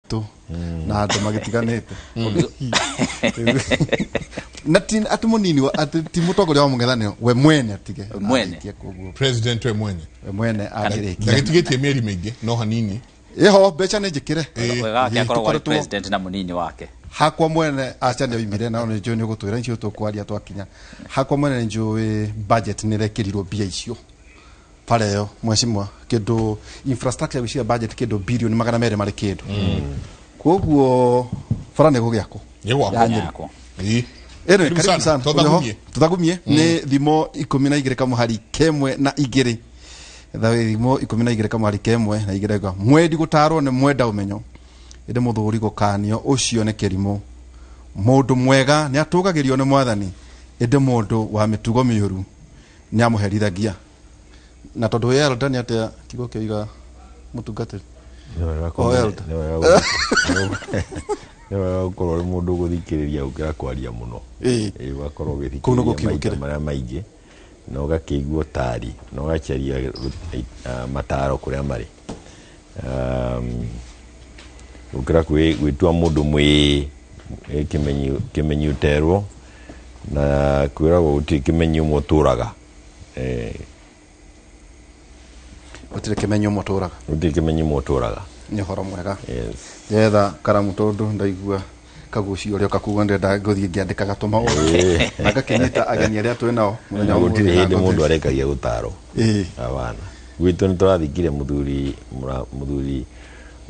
Witũ na andũ magĩtiganĩte na ti atĩ mũnini atĩ ti mũtongoria wa mũng'ethanĩro we mwene atige. Mwene. Arĩkie koguo. President we mwene. We mwene akĩrĩkia. Ndagĩtigĩtie mĩeri mĩingĩ no hanini. Ĩho mbeca nĩ njĩkĩre. Wega wake akoragwo arĩ president na mũnini wake. Hakwa mwene aca nĩ oimire na nĩ njũĩ nĩ ũgũtwĩra icio tũkwaria twakinya. Hakwa mwene nĩ njũĩ budget nĩ ĩrekĩrirwo mbia icio bara ĩyo, mheshimiwa, kĩndũ infrastructure gwĩciria budget kĩndũ bilioni 200 marĩ kĩndũ, koguo bara nĩ gũgĩakwo. Nĩ gwakwo. Ya Nyeri. Yakwo. Ĩĩ. Anyway, Karibu karibu sana. sana. Tũthagumie. Tũthagumie nĩ thimo 12 kamũhari kemwe na igĩrĩ. Thimo 12 kamũhari kemwe na igĩrĩ ga mwendi gũtarwo nĩ mwenda ũmenyo, ĩndĩ mũthũri gũkanio ũcio nĩ kĩrimũ. Mũndũ mwega nĩ atũgagĩrio nĩ mwathani, ĩndĩ mũndũ wa mĩtugo mĩũru nĩ amũherithagia. Na tondũ wĩ elder, nĩ atĩa kiugo kĩoiga mũtungatĩri? O elder. Nĩ wega gũkorwo ũrĩ mũndũ ũgũthikĩrĩria gũkĩra kwaria mũno. Ĩĩ. Ĩĩ, ũgakorwo Kũu nĩkuo ũgĩthikĩrĩria kiugo maita kĩrĩ. marĩa maingĩ na ũgakĩigua ũtari na ũgacaria mataro kũrĩa marĩ, gũkĩra gwĩtua mũndũ mwĩ kĩmenyi kĩmenyi ũterwo na kwĩragwo gũtirĩ kĩmenyi ũmwe ũtũraga. Gũtirĩ kĩmenyi ũmwe ũtũraga. Gũtirĩ kĩmenyi ũmwe ũtũraga. Nĩ ũhoro mwega. Yes. Yetha karamu tondũ ndaigua kagucio ũrĩa ũkakuga ndĩrenda gũthiĩ ngĩandĩkaga tũmaũndũ na ngakĩnyita ageni arĩa twĩ nao mũthenya Na wa gũtirĩ ũmũthĩ na hĩndĩ mũndũ ngũthĩ. arekagia gũtarwo. Abana gwitũ nĩ tũrathikire mũthuri mũthuri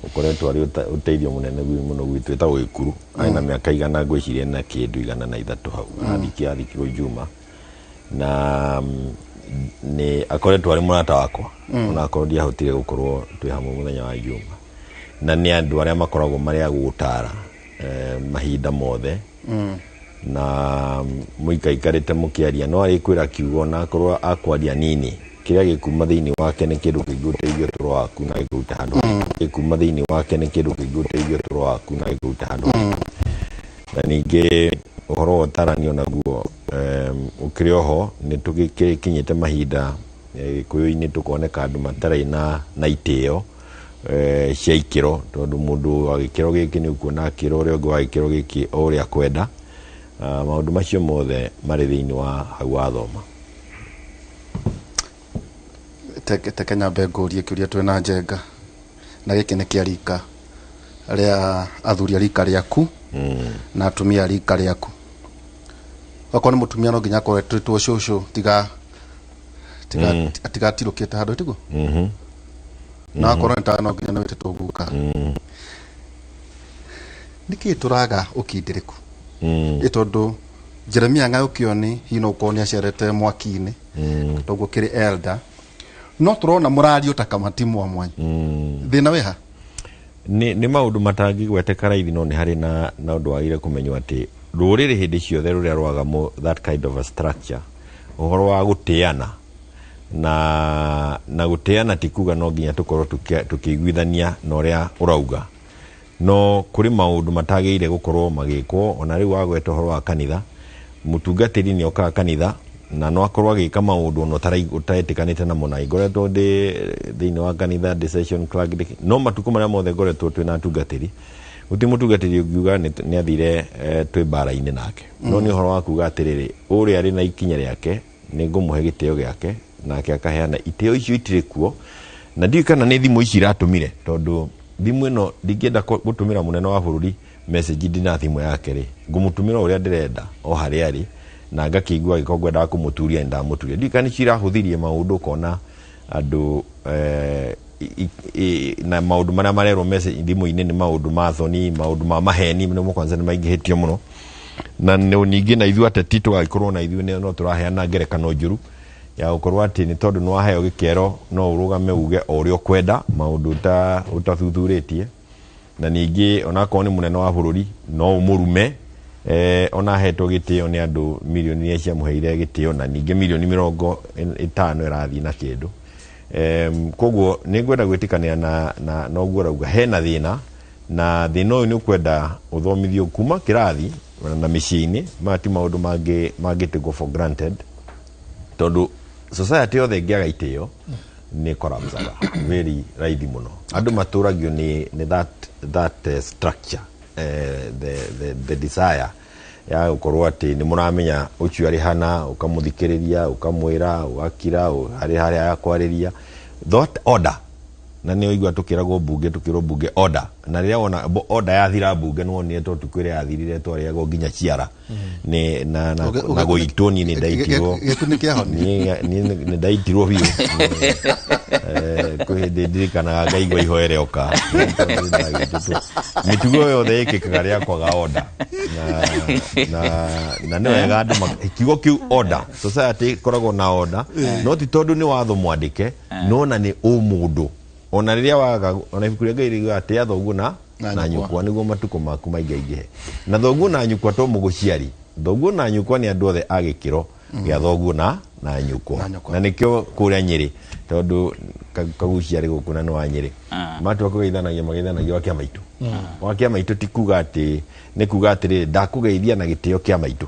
ũkoretwo arĩ ũteithio mũnene mũno gwitũ, ĩtagwo Gĩkuru. Arĩ na mĩaka 100 ngwĩciria na kĩndũ 103 hau. Athikirwo Juma na nĩ akoretwo arĩ mũrata wakwa, ona akorwo ndiahotire gũkorwo twĩ hamwe mũthenya wa Juma. Na nĩ andũ arĩa makoragwo marĩ a gũgũtara mahinda mothe na mũikaikarĩte mũkĩaria no arĩkwĩra kiugo, na akorwo akwaria nini, kĩrĩa gĩkuma thĩinĩ wake nĩ kĩndũ kĩngĩgũteithia ũtũũro waku na gĩkũrute handũ. Gĩkuma thĩinĩ wake nĩ kĩndũ kĩngĩgũteithia ũtũũro waku na gĩkũrute handũ. Na ningĩ ũhoro wa ũtarani onaguo ũkĩrĩ oho, nĩ tũgĩkinyĩte mahinda Gĩkũyũ-inĩ tũkoneka andũ matarĩ na itĩo cia ikĩro, tondũ mũndũ wa gĩkĩro gĩkĩ nĩ ũkuona akĩra ũrĩa ũngĩ wa gĩkĩro gĩkĩ o ũrĩa akwenda. Ah, maũndũ macio mothe marĩ thĩinĩ wa hau wathoma. Teke nyambe ngũrie kĩũria twĩ na Njenga, na gĩkĩ nĩ kĩa rika rĩa athuri a rika rĩaku na atumia a rika rĩaku. Okorwo nĩ mũtumia no nginya akorwo etĩtwo cũcũ, tiga tigatirũkĩte handũ tiguo, na akorwo nĩ ta no nginya nĩ wĩtĩtwo guka. Nĩkĩ tũraga ũkindĩrĩku? Ĩ tondũ Jeremia Ng'ayũkĩoni hihi no ũkorwo nĩ acerete mwaki-inĩ toguo kĩrĩ elder, no tũrona mũrario ta kamatimu wa mwanya. Thĩna wĩha? Nĩ maũndũ matangĩgweteka raithi, no nĩ harĩ na ũndũ wagĩrĩire kũmenywo atĩ rũrĩrĩ hĩndĩ ciothe rũrĩa rwaga that kind of a structure, ũhoro wa gũtĩana na gũtĩana ti kuga no nginya tũkorwo tũkĩiguithania na ũrĩa ũrauga, no kũrĩ maũndũ matagĩrĩire gũkorwo magĩkwo. Ona rĩu wagweta ũhoro wa kanitha, mũtungatĩri nĩ okaga kanitha na no akorwo agĩka maũndũ ona ũtaretĩkanĩte namo. Na ngoretwo ndĩ thĩinĩ wa kanitha, ndĩ session clerk, no matukũ marĩa mothe ngoretwo twĩ na atungatĩri, gũtirĩ mũtungatĩri ũngiuga nĩ athire twĩ mbara-inĩ nake. No nĩ ũhoro wa kuga atĩrĩrĩ, ũrĩa arĩ na ikinya rĩake nĩ ngũmũhe gĩtĩo gĩake, nake akaheana itĩo icio itirĩ kuo. Na ndiũĩ kana nĩ thimũ ici iratũmire, tondũ thimũ ĩno ndingĩenda gũtũmĩra mũnene wa bũrũri message ndina thimũ yake rĩ, ngũmũtũmĩra ũrĩa ndĩrenda o harĩa arĩ, na ngakĩigua angĩkorwo ngwendaga kũmũturia nĩ ndamũturia. Ndiũĩ kana nĩcio irahũthirie maũndũ, ũkona andũ na maũndũ marĩa marerwo message thimũ-inĩ nĩ maũndũ ma thoni, maũndũ ma maheni nĩmo kwanza nĩ maingĩhĩtio mũno. Na ningĩ na ithuĩ ateti tũgagĩkorwo na ithuĩ no tũraheana ngerekano njũru ya gũkorwo atĩ nĩ tondũ nĩ waheo gĩkero no ũrũgame uge o ũrĩa ũkwenda, maũndũ ũtathuthurĩtie. Na ningĩ onakorwo nĩ mũnene wa bũrũri no ũmũrume, ona ahetwo gĩtĩo nĩ andũ milioni iria ciamũheire gĩtĩo, na ningĩ milioni 50 ĩrathiĩ na kĩndũ. Koguo nĩ ngwenda gwĩtĩkanĩra na ũguo ũrauga hena thĩna, na thĩna ũyũ nĩ ũkwenda ũthomithio kuma kĩrathi na mĩciĩ-inĩ. Maya ti maũndũ mangĩtĩkwo for granted, tondũ society yothe ĩngĩaga itĩo. Nĩ collapsaga very raithi mũno. Andũ matũragio nĩ that structure, the desire ya gũkorwo atĩ nĩ mũramenya ũcio arĩ hana, ũkamũthikĩrĩria, ũkamwĩra, ũgakira harĩ harĩa akwarĩria, that order. Na nĩ ũigua tũkĩragwo mbunge, tũkĩrwo mbunge order, na rĩrĩa wona order yathira mbunge, nĩ wonire to tukũ ĩrĩa yathirire twarĩagwo nginya ciara nĩ na na gũitwo. Niĩ nĩ ndaitirwo. Gĩku nĩ kĩahoni. Niĩ nĩ ndaitirwo biũ. Kwĩ hĩndĩ ndirikanaga ngaigua ihoya rĩoka. Mĩtugo yothe ĩkĩkaga rĩa kwaga order, na nĩ wega andũ kiugo kĩu order, society ĩkoragwo na order, no ti tondũ nĩ watho mwandĩke, no na nĩ ũmũndũ. Ona rĩrĩa waga, ona ibuku rĩa Ngai riugaga atĩ thoguo na na na nyũkwa. Nyũkwa nĩguo matukũ maku maingaingĩhe. Na thoguo na nyũkwa to mũgũciari, thoguo na nyũkwa nĩ andũ othe a gĩkĩro gĩa thoguo na nyũkwa. Na nyũkwa. Na nĩkĩo kũrĩa Nyĩrĩ, tondũ kagucia arĩ gũkũ na nĩ wa Nyĩrĩ, matua kũgeithanagia mageithanagia wa kĩamaitũ. Wa kĩamaitũ ti kuga atĩ, nĩ kuga atĩrĩrĩ, ndakũgeithia na gĩtĩo kĩa maitũ.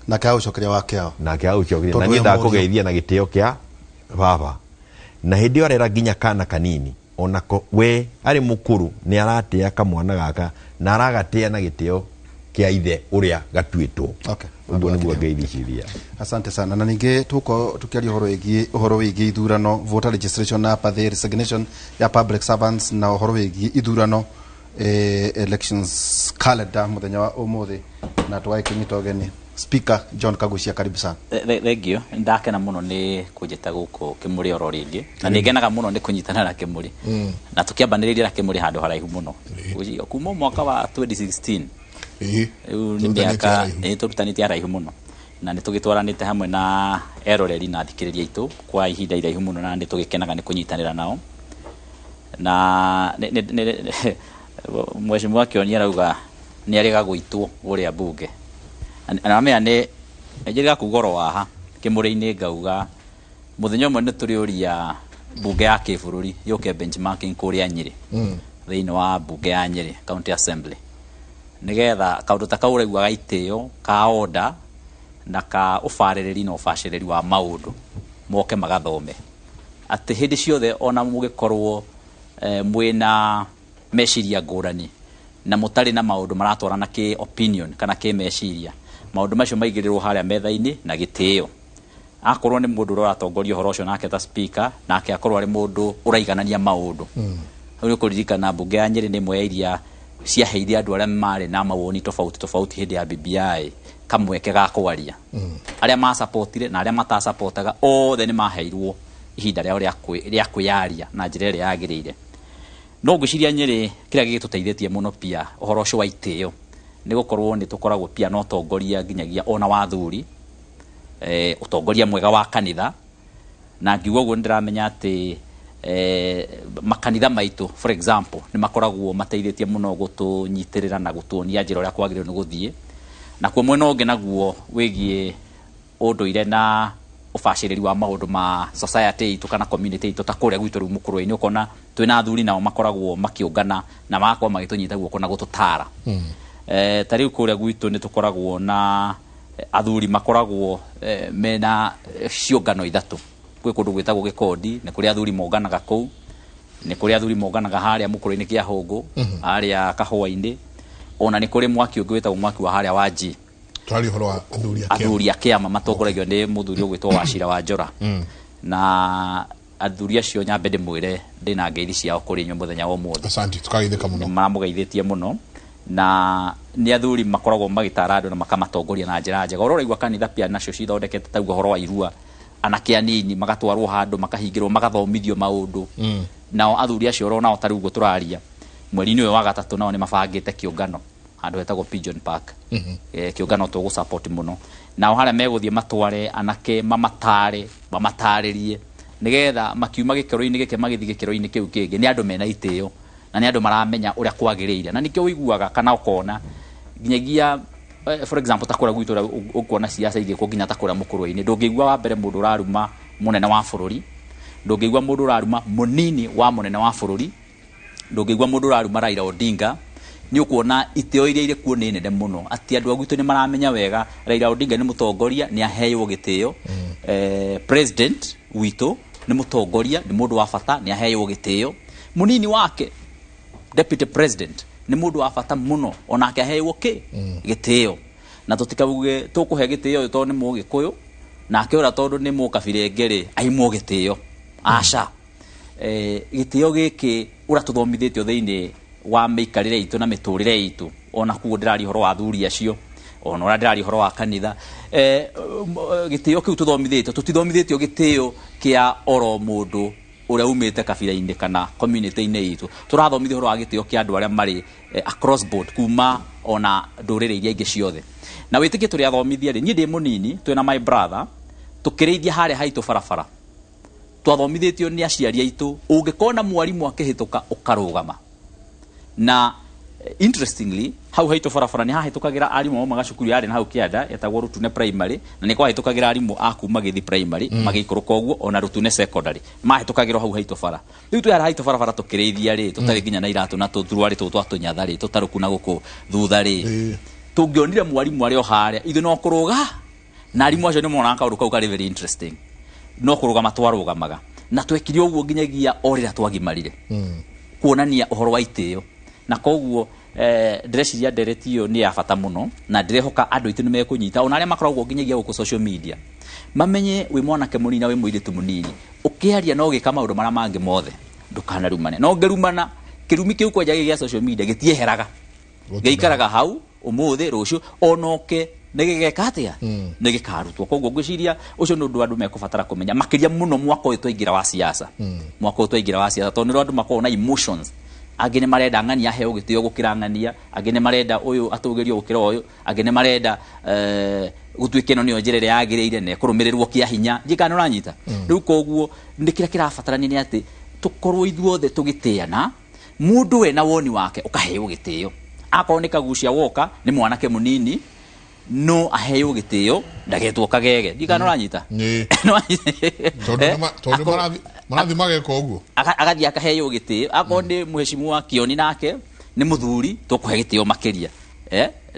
Nake agũcokeria wa kĩao. Nake agũcokeria Tondũ na we niĩ mũriũ. Ndakũgeithia na gĩtĩo kĩa baba. Na hĩndĩ ĩyo arera nginya kana kanini, onako we arĩ mũkũrũ nĩ aratĩa kamwana gaka na aragatĩa na gĩtĩo kĩa ithe ũrĩa gatuĩtwo. Ũguo nĩguo ngeithi ciria. Asante sana. Na ningĩ tũgũkorwo tũkĩaria ũhoro wĩgiĩ ithurano, voter registration na apathy, resignation ya public servants, na ũhoro wĩgiĩ ithurano, elections calendar mũthenya wa ũmũthĩ, na tũgagĩkĩnyita ũgeni Speaker John Kagucia. Karibu sana. Thank you. Ndakena mũno nĩ kũnjĩta gũkũ Kĩmũrĩ oro rĩngĩ, na nĩ ngenaga mũno nĩ kũnyitana na Kĩmũrĩ, na tũkĩambanĩrĩria na Kĩmũrĩ handũ haraihu mũno. Ngwĩciria kuma mwaka wa 2016. Rĩu nĩ Tũrutanĩtie mĩaka haraihu. nĩ tũrutanĩtie haraihu mũno, na nĩ tũgĩtwaranĩte hamwe na eroreri na athikĩrĩria aitũ kwa ihinda iraihu mũno, na nĩ tũgĩkenaga nĩ kũnyitanĩra nao. Na mheshimiwa Kĩoni arauga nĩ arĩga gũitwo kũrĩa mbunge. Na namenya nĩ njĩrĩga kuga oro waha Kĩmũrĩ-inĩ, ngauga mũthenya ũmwe nĩ tũrĩũria mbunge ya kĩbũrũri yũke benchmarking kũrĩa Nyĩrĩ, thĩinĩ wa mbunge ya Nyĩrĩ County Assembly, nĩgetha kaũndũ ta kau ũraigua gaitĩo ka order na ka ũbarĩrĩri na ũbacĩrĩri wa maũndũ moke magathome, atĩ hĩndĩ ciothe ona mũgĩkorwo mwĩna meciria ngũrani na mũtarĩ na maũndũ maratwarana kĩ opinion kana kĩ meciria, maũndũ macio maigĩrĩrwo harĩa metha-inĩ na gĩtĩo. Akorwo nĩ mũndũ ũrĩa ũratongoria ũhoro ũcio, nake ta speaker, nake akorwo arĩ mũndũ ũraiganania maũndũ. Hau nĩ ũkũririkana mbunge ya Nyĩrĩ nĩ ĩmwe ya iria ciaheire andũ arĩa marĩ na mawoni tofauti tofauti hĩndĩ ya BBI kamweke ga kwaria. Arĩa masapotire na arĩa matasapotaga, othe nĩ maheirwo ihinda rĩao rĩa kwĩyaria na njĩra ĩrĩa yagĩrĩire. No ngwĩciria Nyĩrĩ kĩrĩa gĩgĩtũteithĩtie mũno pia ũhoro ũcio wa itĩo nĩ gũkorwo nĩ tũkoragwo pia na ũtongoria nginyagia ona wa athuri, ũtongoria mwega wa kanitha. Na ngiuga ũguo nĩ ndĩramenya atĩ makanitha maitũ, for example, nĩ makoragwo mateithĩtie mũno gũtũnyitĩrĩra na gũtuonia njĩra ũrĩa kwagĩrĩirwo nĩ gũthiĩ. Nakuo mwena ũngĩ naguo wĩgiĩ ũndũire na ũbacĩrĩri wa maũndũ ma society itũ kana community itũ, ta kũrĩa gwitũ rĩu mũkũrwe-inĩ, ũkona twĩna athuri nao makoragwo makĩũngana na magakorwo magĩtũnyita guoko na gũtũtara. Ta rĩu kũrĩa gwitũ nĩ tũkoragwo na athuri makoragwo mena ciũngano ithatũ. Gwĩ kũndũ gwĩtagwo Gĩkondi, nĩ kũrĩa athuri monganaga kũu, nĩ kũrĩa athuri monganaga harĩa mũkũrũ-inĩ kĩa Hũngũ, harĩa Kahũa-inĩ, ona nĩ kũrĩ mwaki ũngĩ wĩtagwo mwaki wa harĩa wa G. Tũraria ũhoro wa athuri a kĩama. Athuri a kĩama matongoragio nĩ mũthuri ũgwĩtwo Wacira wa Njora. Na athuri acio nyambe ndĩmwĩre ndĩna ngeithi ciao kũrĩ inyuĩ mũthenya wa ũmũthĩ. Asante, tukageithĩka mũno. Mamũgeithĩtie mũno, na nĩ athuri makoragwo magĩtara andũ na makamatongoria na njĩra njega. Ũrĩa ũraigua kanitha pia nacio cithondekete tauga ũhoro wa irua, anake anini magatwarwo handũ, makahingĩrwo, magathomithio maũndũ. Nao athuri acio oro nao, tarĩu ũguo tũraria mweri-inĩ ũyũ wa gatatũ, nao nĩ mabangĩte kĩũngano handũ hetagwo Pigeon Park. Kĩũngano tũgũ support mũno. Nao harĩa megũthiĩ matware anake, mamatare, mamatarĩrie, nĩgetha makiuma gĩkĩro-inĩ gĩkĩ magĩthiĩ gĩkĩro-inĩ kĩu kĩngĩ, nĩ andũ mena itĩo na nĩ andũ maramenya ũrĩa kwagĩrĩire. Na nĩkĩo ũiguaga kana ũkona nginyagia for example, ta kũrĩa gwitũ ũrĩa ũkuona siasa igĩkwo, nginya ta kũrĩa mũkũrwe-inĩ, ndũngĩigua wa mbere mũndũ ũraruma mũnene wa bũrũri, ndũngĩigua mũndũ ũraruma mũnini wa mũnene wa bũrũri, ndũngĩigua mũndũ ũraruma Raila Odinga. Nĩ ũkuona itĩo iria irĩ kuo nĩ nene mũno, atĩ andũ a gwitũ nĩ maramenya wega Raila Odinga nĩ mũtongoria, nĩ aheirwo gĩtĩo, president witũ. Nĩ mũtongoria, nĩ mũndũ wa bata, nĩ aheywo gĩtĩo. Mũnini wake, deputy president, nĩ mũndũ wa bata mũno, onake aheywo kĩ gĩtĩo. Na tũtikauge tũkũhe gĩtĩo ũyũ tondũ nĩ mũgĩkũyũ, nake ũrĩa tondũ nĩ mũkabira ĩngĩ rĩ aimwo gĩtĩo. Aca. Gĩtĩo gĩkĩ ũrĩa tũthomithĩtio thĩinĩ wa mĩikarĩre itũ na mĩtũrĩre itũ, ona kuo ndĩraria ũhoro wa athuri acio, ona ũrĩa ndĩraria ũhoro wa kanitha, gĩtĩo kĩu tũthomithĩtio, tũtithomithĩtio gĩtĩo kĩa oro mũndũ ũrĩa umĩte kabira-inĩ kana community-inĩ itũ. Tũrathomithio ũhoro wa gĩtĩo kĩa andũ arĩa marĩ across board, kuma ona ndũrĩrĩ iria ingĩ ciothe. Na wĩtĩkie tũrĩ athomithia rĩ, niĩ ndĩ mũnini, twĩna my brother, tũkĩrĩithia harĩa haitũ barabara, twathomithĩtio nĩ aciari aitũ, ũngĩkona mwarimũ akĩhĩtũka ũkarũgama. Na interestingly, hau haitũ barabara nĩ hahĩtũkagĩra arimũ maumaga cukuru yarĩ na hau kĩanda yetagwo Rutune Primary, na nĩ kwahĩtũkagĩra arimũ a kuma Gĩthi Primary magĩikũrũka ũguo, ona Rutune Secondary mahĩtũkagĩrwo hau haitũ bara. Rĩu twĩ harĩa haitũ barabara tũkĩrĩithia rĩ, tũtarĩ nginya na iratũ na tũthuruarĩ tũtũ twa tũnyatha rĩ, tũtarũku na gũkũ thutha rĩ, tũngĩonire mwarimũ arĩ o harĩa, ithuĩ no kũrũga. Na arimũ acio nĩ monaga kaũndũ kau karĩ very interesting, no kũrũgama twarũgamaga, na twekire ũguo nginyagia o rĩrĩa twagimarire, kuonania ũhoro wa itĩo. Na koguo ndĩreciria ndereti ĩyo nĩ ya bata mũno, na ndĩrehoka andũ aitũ nĩ mekũnyita, ona arĩa makoragwo nginyagia gũkũ social media, mamenye wĩ mwanake mũnini na wĩ mũirĩtu mũnini, ũkĩaria na ũgĩka maũndũ marĩa mangĩ mothe, ndũkanarumane. No ũngĩrumana, kĩrumi kĩu kwanja gĩ gĩa social media gĩtieheraga, gĩikaraga hau ũmũthĩ, rũciũ onoke nĩ gĩgeka atĩa, nĩ gĩkarutwo. Koguo ngwĩciria ũcio nĩ ũndũ andũ mekũbatara kũmenya makĩria mũno mwaka ũyũ twaingĩra wa siasa, mwaka ũyũ twaingĩra wa siasa, tondũ nĩrĩo andũ makoragwo na emotions. Angĩ nĩ marenda ng'ania aheo gĩtĩo gũkĩra ng'ania, angĩ nĩ marenda ũyũ atũgĩrio gũkĩra ũyũ, angĩ nĩ marenda gũtuĩke ĩno nĩyo njĩra ĩrĩa yagĩrĩire na ĩkũrũmĩrĩrwo kĩa hinya. Ndiũĩ kana nĩ ũranyita. Rĩu koguo nĩ kĩrĩa kĩrabatarania nĩ atĩ tũkorwo ithuothe tũgĩtĩana, mũndũ we na woni wake ũkaheo gĩtĩo. Akorwo nĩ kagucia woka, nĩ mwanake mũnini, no aheo gĩtĩo, ndagetwo kagege. Ndiũĩ kana nĩ ũranyita. Tondũ tondũ marathi mageka ũguo. Agathiĩ akaheo gĩtĩo. Akorwo nĩ mheshimiwa Kioni, nake nĩ mũthuri, tũkũhe gĩtĩo makĩria,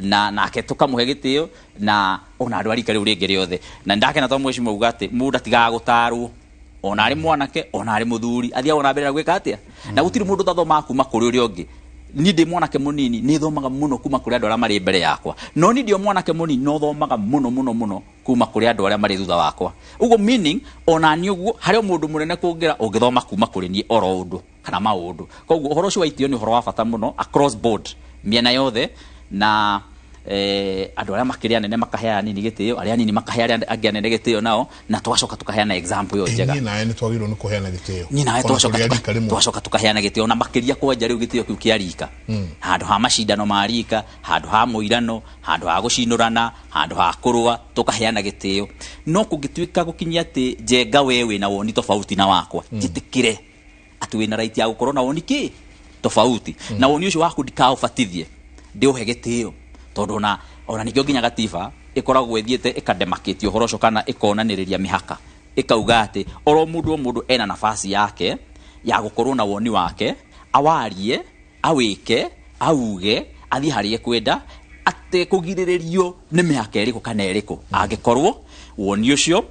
na nake tũkamũhe gĩtĩo, na ona andũ a rika rĩu rĩngĩ rĩothe. Na ndakena tondũ mheshimiwa auga atĩ mũndũ atigaga gũtarwo, ona arĩ mwanake ona arĩ mũthuri, athiaga na mbere na gwĩka atĩa, na gũtirĩ mũndũ ũtathomaga kuma kũrĩ ũrĩa ũngĩ. Niĩ ndĩ mwanake mũnini, nĩ thomaga mũno kuma kũrĩ andũ arĩa marĩ mbere yakwa, no niĩ ndĩ o mwanake mũnini, no thomaga mũno mũno mũno kuma kũrĩ andũ arĩa marĩ thutha wakwa. Ũguo meaning ona niĩ ũguo harĩ o mũndũ mũnene kũngĩra ũngĩthoma kuma kũrĩ niĩ oro ũndũ kana maũndũ. Koguo ũhoro ũcio wa itĩo nĩ ũhoro wa bata mũno across board, mĩena yothe, na andũ arĩa makĩrĩ anene makahe aya anini gĩtĩo, arĩa anini makahe arĩa angĩ anene gĩtĩo nao, na tũgacoka tũkaheana example ĩyo njega. Niĩ nawe nĩ twagĩrĩirwo nĩ kũheana gĩtĩo. Niĩ nawe Ona twacoka tũrĩ a rika rĩmwe. Twacoka tũkaheana gĩtĩo, na makĩria kwanja rĩu gĩtĩo kĩu kĩa rika, handũ ha macindano ma rika, handũ ha mũirano, handũ ha gũcinũrana, handũ ha kũrũa, tũkaheana gĩtĩo. No kũngĩtuĩka gũkinyia atĩ Njenga we wĩna woni tofauti na wakwa, njĩtĩkĩre atĩ wĩna right ya gũkorwo na woni kĩ tofauti, na woni ũcio waku ndikaũbatithie, ndĩũhe gĩtĩo, tondũ ona nĩkĩo nginya gatiba ĩkoragwo ĩthiĩte ĩkademakĩtie ũhoro ũcio, kana ĩkonanĩrĩria mĩhaka, ĩkauga atĩ oro mũndũ o mũndũ ena nafasi yake ya gũkorwo na woni wake, awarie, awĩke, auge, athiĩ harĩa ekwenda, atekũgirĩrĩrio nĩ mĩhaka ĩrĩkũ kana ĩrĩkũ, angĩkorwo woni ũcio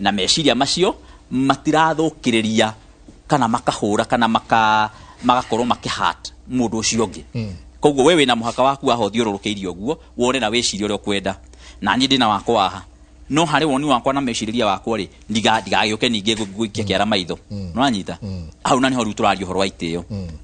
na meciria macio matirathũkĩrĩria kana makahũra kana magakorwo makĩhat mũndũ ũcio ũngĩ. Koguo we wĩna mũhaka waku waha ũthiũrũrũkĩirie ũguo, wone na wĩcirie ũrĩa ũkwenda, na niĩ ndĩna wakwa haha, no harĩ woni wakwa na mecirĩria wakwa rĩ, ndigagĩũke ningĩ ngũikia kĩara maitho. Nĩwanyita hau? Na nĩho rĩu tũraria ũhoro wa itĩo.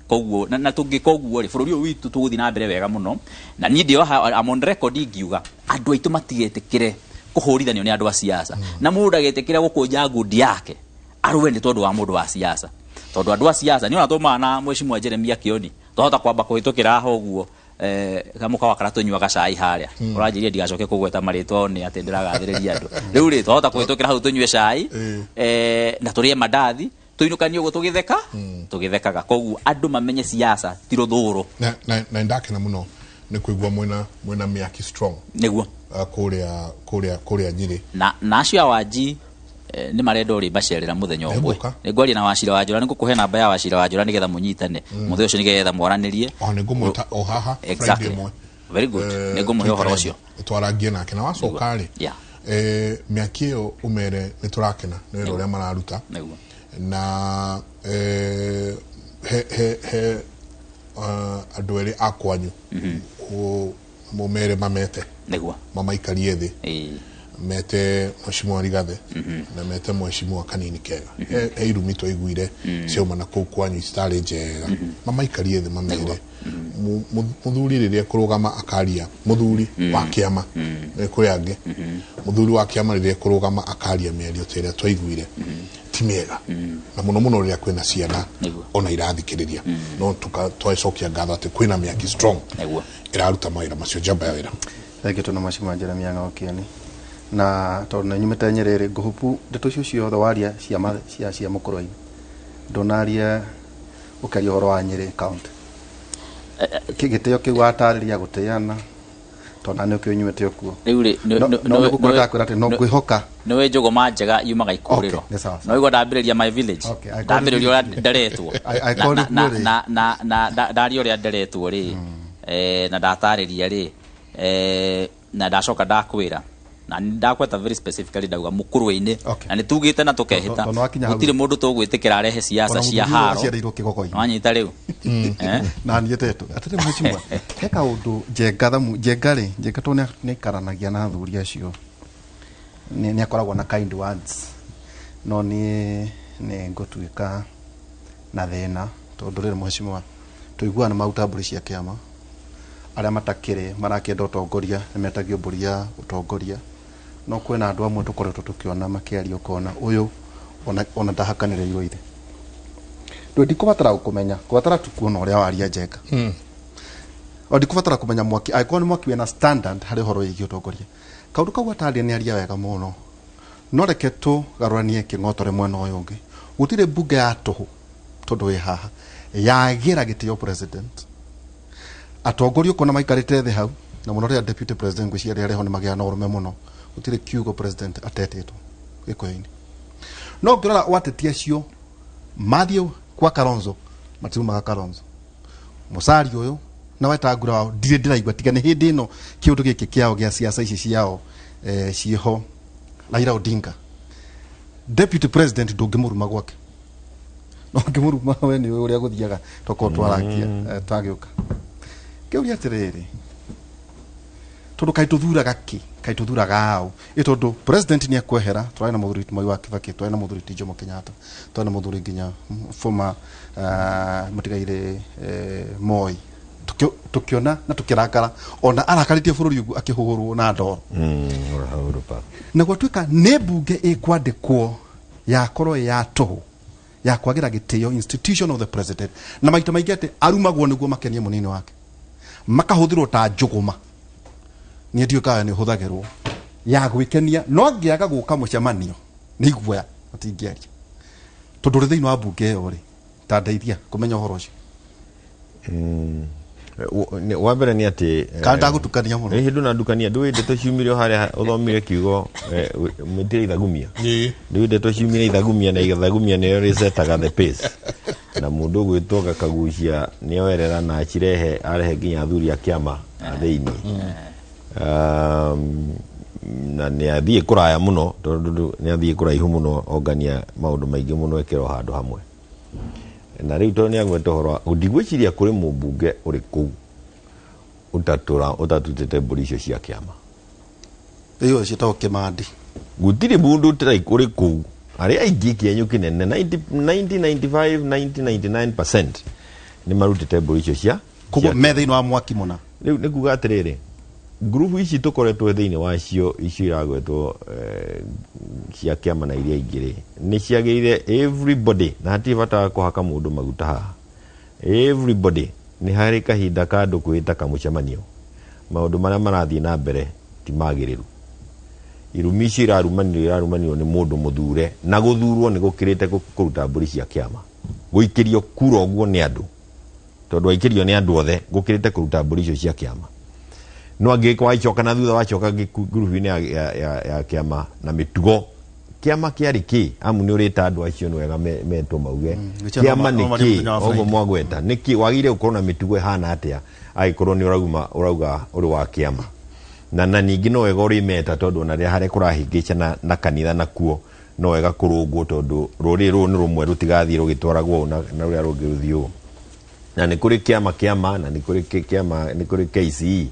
Koguo na tũngĩka ũguo rĩ, bũrũri ũyũ witũ tũgũthiĩ na mbere wega mũno. Na niĩ ndĩ haha, I'm on record ingiuga andũ aitũ matigetĩkĩre kũhũrithanio nĩ andũ a siasa, na mũndũ ndagetĩkĩre gũkũnja ngundi yake arũe nĩ tondũ wa mũndũ wa siasa, tondũ andũ a siasa nĩ ona tũmaga na mheshimiwa Jeremia Kioni, twahota kwamba kũhĩtũkĩra haha ũguo, kamũkawa karĩa tũnyuaga cai harĩa, ũranjĩria ndigacoke kũgweta marĩtwa nĩ atĩ ndĩragathĩrĩria andũ. Rĩu rĩ, twahota kũhĩtũkĩra hau tũnyue cai na tũrĩe mandathi, tũinũkanie ũguo tũgĩtheka tũgĩthekaga. Koguo andũ mamenye siasa ti rũthũũro. Na ndakena mũno nĩ kũigua mwĩna mĩaki strong Nĩguo. Kũrĩa Nyĩrĩ. Na acio a Wanji nĩ marenda ũrĩ macerera mũthenya ũmwe. Nĩngũka. Nĩ ngwaria na Wacira wa Njũra, nĩ ngũkũhe namba ya Wacira wa Njũra nĩgetha mũnyitane mũthenya ũcio, nĩgetha mwaranĩrie. O nĩ ngũmwĩta o haha Exactly. Friday ĩmwe. Very good. Nĩ ngũmũhe ũhoro ũcio. Twarangie nake na wacoka rĩ, Mĩaki ĩyo ũmere nĩ tũrakena nĩ wĩra ũrĩa mararuta. Nĩguo. Na he he he andũ erĩ a kwanyu mũmere mamete. Nĩguo. Mamaikarie thĩ. Ĩĩ. Mete mheshimiwa Rigathi na mete mheshimiwa Kanini Kega. He irumi twaiguire ciauma na kũu kwanyu citarĩ njega. Mamaikarie thĩ mamere muthuri rĩrĩa kũrũgama akaria, muthuri wa kĩama, nĩ kũrĩ angĩ, muthuri wa kĩama rĩrĩa kũrũgama akaria mĩario ta ĩrĩa twaiguire ti mĩega, na mũno mũno rĩrĩa kwĩna ciana Nĩguo. ona irathikĩrĩria. No twacokia ngatho atĩ kwĩna mĩaki strong Nĩguo. ĩraruta mawĩra macio njamba ya wĩra. Thengiũ tũna mheshimiwa Jeremia Ng'okiani, na tondũ nĩ nyumĩte Nyerere, ngũhupu ndeto icio ciothe waria cia cia cia mũkũrwe-inĩ, ndũnaria ũkĩaria ũhoro wa Nyĩrĩ county. Gĩtĩo kĩu watarĩria gũtĩana, tondũ na nĩ ũkĩũĩ nyumĩte okuo. Rĩu rĩ, No no nĩ gũkũra ndakwĩra atĩ no ngwĩhoka. Nĩ njũgũma njega yumaga ikũrĩro. Okay, nĩ sawa, sawa. No igua ndambĩrĩria my village. Okay, I call Ndambĩrĩria you- ũrĩa nderetwo. I call you Na- rĩ. na ndaria ũrĩa nderetwo rĩ, na ndatarĩria rĩ, na ndacoka ndakwĩra na ndakweta very specifically, ndauga mũkũrwe-inĩ. Okay. Na nĩ tugĩte na tũkehĩta Tondũ wakinya hau- gũtirĩ mũndũ tũgwĩtĩkĩra arehe siasa Ona cia mũthuri ũyũ haro. aciarĩirwo Kĩgogoinĩ. Wanyita rĩu. Eh? Na niĩ tetũ atĩrĩ mheshimiwa, he kaũndũ Njenga thamu Njenga rĩ, Njenga tondũ nĩ aikaranagia na athuri acio, nĩ akoragwo na kind words, no niĩ nĩ ngũtuĩka na thĩna tondũ rĩrĩ mheshimiwa, tũiguaga nĩ maruta mbũri cia kĩama, arĩa matakĩrĩ marakĩenda ũtongoria nĩ metagio mbũri ya ũtongoria, no kwĩna andũ amwe tũkoretwo tũkĩona makĩaria ũkona ũyũ ona ndahakanĩrĩirwo ithe. Ndũ ndikũbatara gũkũmenya, kũbatara tu kuona ũrĩa waria Njenga. O ndikũbatara kũmenya mwaki, angĩkorwo nĩ mwaki wĩna standard harĩ ũhoro wĩgiĩ ũtongoria. Kaũndũ kau ataria nĩ aria wega mũno, no reke tũgarũranie kĩng'otore mwena ũyũ ũngĩ. Gũtirĩ mbunge ya tũhũ tondũ wĩ haha yagĩra gĩtĩo president. Atongoria ũkona maikarĩte thĩ hau, na mũno rĩrĩa deputy president ngwĩciria arĩa arĩ ho nĩ magĩaga na ũrũme mũno, gũtirĩ kiugo president atetĩtwo gĩkũyũ-inĩ. No ũngĩrora wateti acio mathiĩ kwa Kalonzo, matirumaga Kalonzo. Mũcari ũyũ na Wetangula wao ndirĩ ndĩraigua tiga nĩ hĩndĩ ĩno kĩũndũ gĩkĩ kĩao gĩa siasa ici ciao, ciĩho. Raila Odinga deputy president ndũngĩmũruma gwake, no ũngĩmũruma we nĩ ũĩ ũrĩa gũthiaga, tokorwo twarakia twagĩũka kĩũria atĩrĩrĩ, tondũ kaĩ tũthuraga kĩ, kaĩ tũthuraga aũ? Ĩ tondũ president nĩ ekwehera, tũrarĩ na mũthuri Mwai wa Kibaki, tũrarĩ na mũthuri ti Jomo Kenyatta, tũrarĩ na mũthuri nginya former mũtigairĩ Moi. Tũkĩona na tũkĩrakara ona arakarĩtie bũrũri ũguo akĩhũrwo na ndoro. Uhuru Park. Na gwatuĩka nĩ mbunge ĩkwandĩkwo yakorwo ya tũhũ ya kwagĩra gĩtĩo institution of the president, na maita maingĩ atĩ arumagwo nĩguo makenie mũnini wake, makahũthĩrwo ta njũgũma. Niĩ ndiũĩ kana nĩ ũhũthagĩrwo ya gwĩkenia, no ngĩaga gũka mũcemanio nĩ iguoya matingĩaria tondũ ũrĩ thĩinĩ wa mbunge ĩyo rĩ, ta ndeithia kũmenya ũhoro ũcio. Wa mbere nĩ atĩ Kana ndagũtukania mũno? Ĩ, hĩndĩ ndũnandukania, ndũĩ ndeto ciumire o harĩa ũthomire kiugo mwĩtire ithagumia. Ĩĩ. Ndũĩ ndeto ciumire ithagumia, na ithagumia nĩyo rĩsetaga the pace, na mũndũ ũgwĩtwo Gakagucia nĩoerera na acirehe arehe nginya athuri a kĩama a thĩinĩ. Na nĩ athiĩ kũraya mũno tondũ nĩ athiĩ kũraihu mũno, ongania maũndũ maingĩ mũno ekĩra o handũ hamwe. Na rĩu tondũ nĩ agweta ũhoro wa ndigwĩciria kũrĩ mũmbunge ũrĩ kũu ũtatũra ũtatutĩte mbũri icio cia kĩama. Ĩyo ciĩtagwo kĩmandi. Gũtirĩ mũndũ ũrĩ kũu, arĩa aingĩ kĩenyũ kĩnene 90 1995 1999% nĩ marutĩte mbũri icio cia Koguo cia me thĩinĩ wa mwaki mũna. Rĩu nĩ kuga atĩrĩrĩ, ngurubu ici tũkoretwo thĩinĩ wacio icio iragwetwo cia kĩama na iria ingĩ rĩ, nĩ ciagĩrĩire everybody, na hatirĩ bata wa kũhaka mũndũ maguta haha. Everybody nĩ harĩ kahinda ka andũ kwĩĩta kamũcemanio, maũndũ marĩa marathiĩ na mbere ti magĩrĩru. Irumi icio irarumanĩrwo nĩ mũndũ mũthure, na gũthurwo nĩ gũkĩrĩte kũruta mbũri cia kĩama, gũikĩrio kura ũguo nĩ andũ, tondũ waikĩrio nĩ andũ othe gũkĩrĩte kũruta mbũri icio cia kĩama. No angĩkorwo wacoka na thutha, wacoka ngurubu-inĩ ya kĩama na mĩtugo, kĩama kĩarĩ kĩ amu nĩ ũrĩta andũ acio nĩ wega metwo mauge Gĩchana kĩama nĩ no marie kĩ mũthenya wa ũguo Friday. Mwagweta nĩ kĩ wagĩrĩire gũkorwo na mĩtugo ĩhana atĩa angĩkorwo nĩ ũrauma ũrauga ũrĩ wa kĩama. Na ningĩ no wega ũrĩmeta tondũ ona rĩrĩa harĩa kũrahĩngĩcana na kanitha nakuo no wega kũrũngwo tondũ rũrĩrĩ rũrũ nĩ rũmwe rũtigathiĩ rũgĩtwaragwo ũũ na rũrĩa rũngĩ rũthiĩ ũũ. Na nĩ kũrĩ kĩama kĩama na nĩ kũrĩ kĩama, nĩ kũrĩ KCE,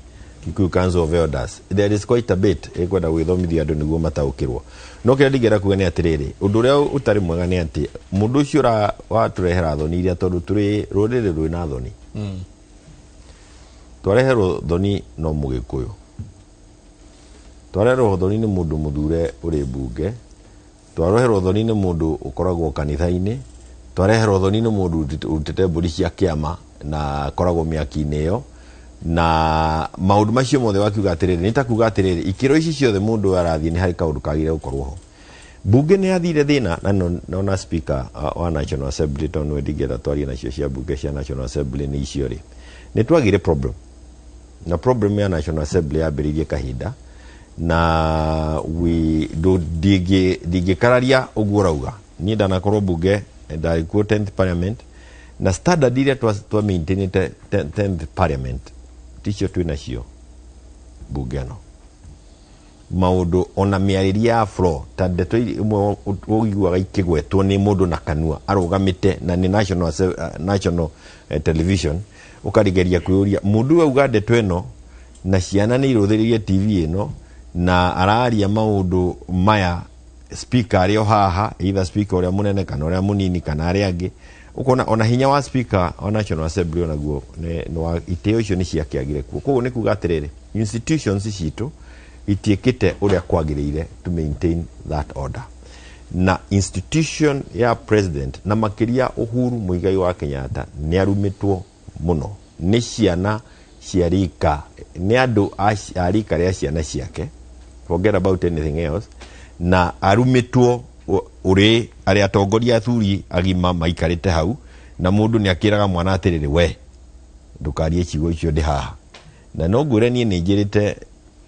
Kikuyu Council of Elders. There is quite a bit ĩkwenda gwĩthomithia andũ nĩguo mataũkĩrwo. No kĩrĩa ndingĩenda kuga nĩ atĩrĩrĩ, ũndũ ũrĩa ũtarĩ mwega nĩ atĩ mũndũ ũcio watũrehera thoni iria tondũ tũrĩ rũrĩrĩ rwĩna thoni. Twareherwo thoni no Mũgĩkũyũ, twareherwo thoni nĩ mũndũ mũthure ũrĩ mbunge, twareherwo thoni nĩ mũndũ ũkoragwo kanitha-inĩ, twareherwo thoni nĩ mũndũ ũrutĩte mbũri cia kĩama na akoragwo mĩaki-inĩ ĩyo. Na maũndũ macio mothe wakiuga atĩrĩrĩ, nĩ ta kuga atĩrĩrĩ, ikĩro ici ciothe mũndũ ũyũ arathiĩ nĩ harĩ kaũndũ kagĩrĩire gũkorwo ho. Mbunge nĩ yathire thĩna na nona speaker wa National Assembly tondũ nĩwe ndingĩenda twarie nacio cia mbunge cia National Assembly nĩ icio rĩ, nĩ twagire problem. Na problem ya National Assembly yambĩrĩirie kahinda na ndingĩkararia ũguo ũrauga. Niĩ ndanakorwo mbunge, ndarĩ kuo 10th parliament, na standard iria twa maintainĩte 10th parliament ticio twĩ nacio mbunge ĩno. Maũndũ ona mĩarĩrie ya floor ta ndeto imwe ũiguaga ikĩgwetwo nĩ mũndũ na kanua arũgamĩte na nĩ national television, ũkarigeria kwĩyũria mũndũ ũyũ auga ndeto ĩno na ciana nĩ irũthĩrĩirie TV ĩno na araria maũndũ maya, speaker arĩ o haha, either speaker ũrĩa mũnene kana ũrĩa mũnini kana arĩa angĩ. Ũkona ona hinya wa speaker wa National Assembly onaguo nĩ wa itĩo icio nĩ ciakĩagire kuo. Koguo nĩ kuga atĩrĩrĩ, institutions citũ itiĩkĩte ũrĩa kwagĩrĩire to maintain that order. Na institution ya president na makĩria Uhuru Muigai wa Kenyatta nĩ arumĩtwo mũno nĩ ciana cia rika, nĩ andũ a rika rĩa ciana ciake, forget about anything else, na arumĩtwo ũrĩ arĩa atongoria athuri agima maikarĩte hau, na mũndũ nĩ akĩraga mwana atĩrĩrĩ, we ndũkarie ciugo icio ndĩ haha. Na no ngwĩre niĩ nĩ njĩrĩte,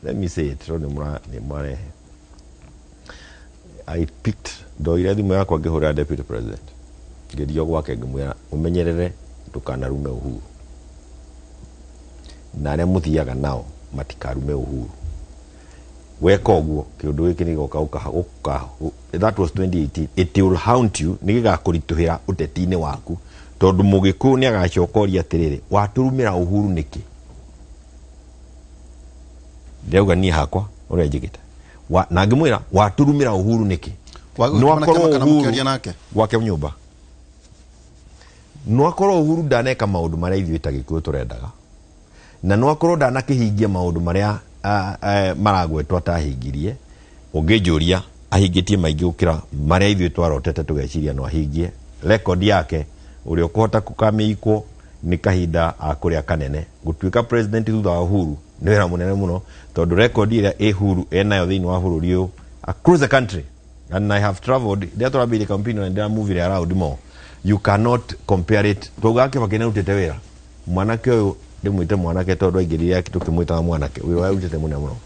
let me say it, tondũ nĩ mwarehe. I picked, ndoire thimũ yakwa ngĩhũrĩra deputy president, ngĩrio gwake ngĩmwĩra ũmenyerere ndũkanarume Uhuru, na arĩa mũthiaga nao matikarume Uhuru. Weka ũguo kĩũndũ gĩkĩ nĩ gĩgoka gũka, that was 2018, it will haunt you, nĩ gĩgakũritũhĩra ũteti-inĩ waku, tondũ Mũgĩkũyũ nĩ agacoka oria atĩrĩrĩ, watũrumĩra Uhuru nĩkĩ? Ndĩrauga niĩ hakwa ũrĩa njĩkĩte. Na ngĩmwĩra watũrumĩra Uhuru nĩkĩ? Nĩ wakorwo Uhuru gwake nyũmba, nĩ wakorwo Uhuru ndaneka maũndũ marĩa ithuĩ ta Gĩkũyũ tũrendaga, na nĩ wakorwo ndanakĩhingia maũndũ marĩa maragwetwo atahingirie. Ũngĩnjũria ahingĩtie maingĩ gũkĩra marĩa ithuĩ twarotete tũgeciria no ahingie. Record yake ũrĩa ũkũhota kũkamĩikwo nĩ kahinda akũrĩa kanene. Gũtuĩka president thutha wa Uhuru nĩ wĩra mũnene mũno, tondũ record ĩrĩa Uhuru enayo thĩinĩ wa bũrũri ũyũ across the country, and I have traveled, rĩrĩa tũrambĩrĩria campaign na ndĩramuvire around more, you cannot compare it. Twaugaga Kibaki nĩarutĩte wĩra, mwanake ũyũ ndĩmwĩte mwanake tondũ aingĩrire tũkĩmwĩtaga mwanake, wĩra ũrĩa arutĩte mũnene mũno.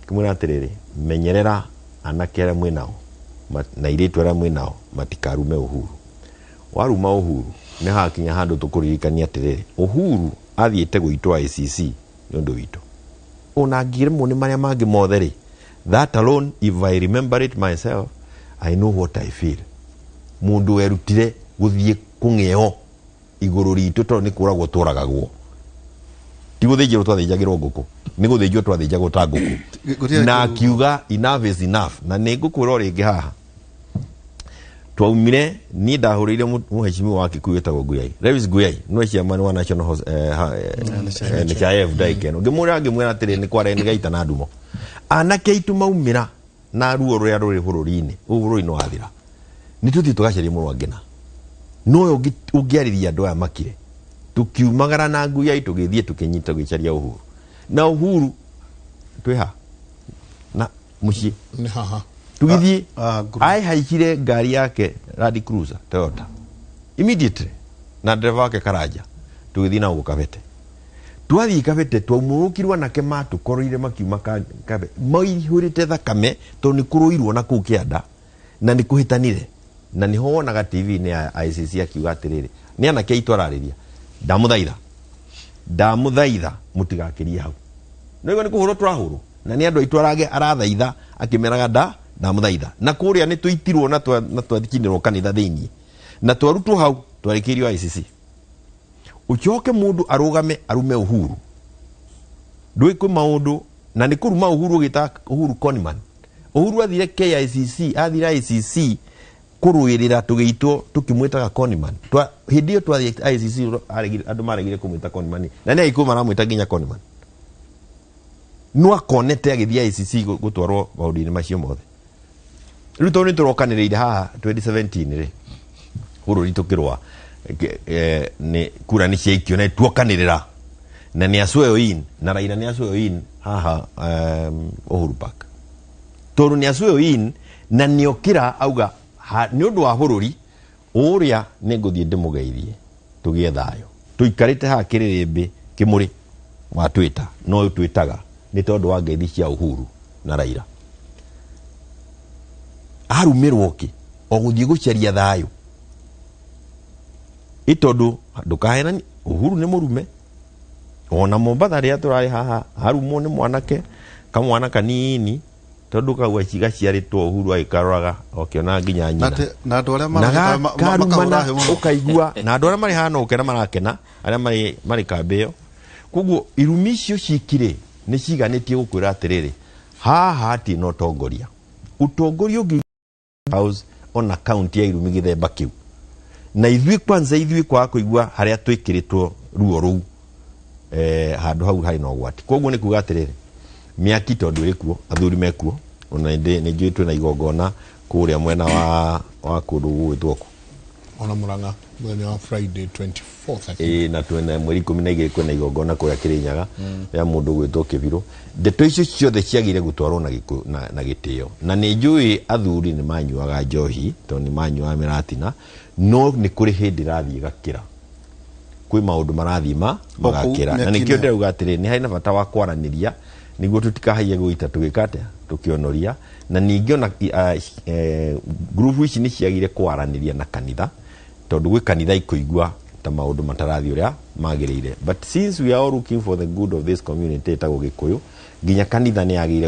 Ngĩmwĩra atĩrĩrĩ, menyerera anake arĩa mwĩ nao na airĩtu arĩa mwĩ nao matikarume Uhuru. Waruma Uhuru nĩ hakinya handũ tũkũririkania atĩrĩrĩ, Uhuru athiĩte gũitwo ICC nĩ ũndũ witũ. Ona angĩremwo nĩ marĩa mangĩ mothe rĩ, that alone, if I remember it myself, I know what I feel. Mũndũ werutire gũthiĩ kũng'eo igũrũ ritũ tondũ nĩ kũragwo tũragagwo, ti gũthĩnjĩrwo twathĩnjagĩrwo ngũkũ, nĩ gũthĩnjwo twathĩnjagwo ta ngũkũ, na akiuga enough is enough. Na nĩ ngũkwĩra o rĩngĩ haha twaumire, niĩ ndahũrĩire mũhecimiwa wa Kikuyu wĩtagwo Nguyai, Lewis Nguyai, nĩwe chairman wa National NHIF ndaikeno, ngĩmwĩra atĩrĩ, nĩ kware nĩ gaita na ndumo, anake aitũ maumĩra na ruo rũrĩa rũrĩ bũrũri-inĩ, ũyũ bũrũri nĩ wathira, nĩ tũthiĩ tũgacarie mũrũ wa Ngĩna, no ũyũ ũngĩarĩria andũ aya makire. Tũkiumagara na Nguyai tũgĩthiĩ tũkĩnyita tũgĩcaria Uhuru, na Uhuru twĩ ha na mũciĩ nĩ haha tũgĩthiĩ, aihaicire ngari yake Land Cruiser Toyota immediately na dereva wake Karanja, tũgĩthiĩ nao Kabete. Twathiĩ Kabete twaumũrũkirwo anake matũkoroire makiuma Kabete maihũrĩte thakame tondũ nĩ kũrũirwo na kũu kĩanda na nĩ kũhĩtanire, na nĩho wonaga TV-inĩ ya ICC akiuga atĩrĩrĩ, nĩ anake aitũ ararĩria, ndamũthaitha mũtigakĩrie hau, no igua nĩ kũhũrwo tũrahũrwo. Na nĩ andũ aitũ arage arathaitha akĩmeraga nda ndamũthaitha. Na kũrĩa nĩ tũitirwo na twathikinĩrwo kanitha thĩinĩ. Na twarutwo hau twarĩkĩirio ICC. Ũcoke mũndũ arũgame arume Uhuru. Ndũĩ kwĩ maũndũ na nĩ kũruma Uhuru ũgĩta Uhuru Conman. Uhuru athire KICC, athire ICC kũrũĩrĩra tũgĩitwo tũkĩmwĩtaga Conman. Hĩndĩ ĩyo twathiĩ ICC andũ maregire kũmwĩta Conman. Na nĩ Agĩkũyũ maramwĩta nginya Conman. No akonete agĩthiĩ ICC gũtwarwo maũndũ-inĩ macio mothe. Rĩu tondũ nĩ tũrokanĩrĩire haha 2017 rĩ, bũrũri tũkĩrũa nĩ kura nĩ ciaikio na tuokanĩrĩra na nĩ aswear in na Raila nĩ aswear in haha Uhuru Park. Tondũ nĩ aswear in na nĩ okĩra auga nĩ ũndũ wa bũrũri ũrĩa nĩ ngũthiĩ ndĩmũgeithie tũgĩe thayũ. Tũikarĩte haha kĩrĩrĩmbĩ kĩmũrĩ wa Twitter no twĩtaga nĩ tondũ wa ngeithi cia Uhuru na Raila. Arumĩrwo kĩ o gũthiĩ gũcaria thayũ ĩ tondũ ndũkahenani Uhuru nĩ mũrume ona Mombatha rĩrĩa tũrarĩ haha arumwo nĩ mwanake kamwana kanini tondũ kau gaciarĩtwo Uhuru agĩkaroraga okĩona nginya nyina na andũ arĩa na karumana ũkaigua na andũ arĩa marĩ haha no gũkena marakena arĩa marĩ kambĩ ĩyo. Koguo irumi icio cikire nĩ ciganĩtie gũkwĩra atĩrĩrĩ haha hatirĩ na ũtongoria. Ũtongoria ũngĩ house ona kaunti ya irumi gĩthemba kĩu na ithuĩ kwanza ithuĩ kwaga kũigua harĩa twĩkĩrĩtwo ruo rũu handũ hau harĩ na ũgwati. Koguo nĩ kuga atĩrĩrĩ mĩaki tondũ ĩrĩ kuo athuri mekuo ona nĩ njũĩ twĩna igongona kũrĩa mwena wa kũndũ gũgwĩtwo kũ ona Murang'a mũthenya wa Friday 24th I think. Na twĩna mweri 12 kwĩna igongona kũrĩa Kĩrĩnyaga ya mũndũ ũgwĩtwo Kĩbirũ. Ndeto icio ciothe ciagĩrĩire gũtwarwo na gĩtĩo. Na nĩ njũĩ athuri nĩ manyuaga njohi tondũ nĩ manyuaga mĩratina no nĩ kũrĩ hĩndĩ ĩrathiĩ gakĩra. Kwĩ maũndũ marathiĩ magakĩra. Na nĩkĩo ndĩrauga atĩrĩ nĩ harĩ na bata wa kwaranĩria nĩguo tũtikahaiye gũita tũgĩka atĩa tũkĩonoria. Na ningĩ ona ngurubu ici nĩ ciagire kwaranĩria na kanitha tondũ gwĩ kanitha ikũigua ta maũndũ matarathiĩ ũrĩa magĩrĩire. But since we are all looking for the good of this community ĩtagwo Gĩkũyũ nginya kanitha nĩ yagĩrĩire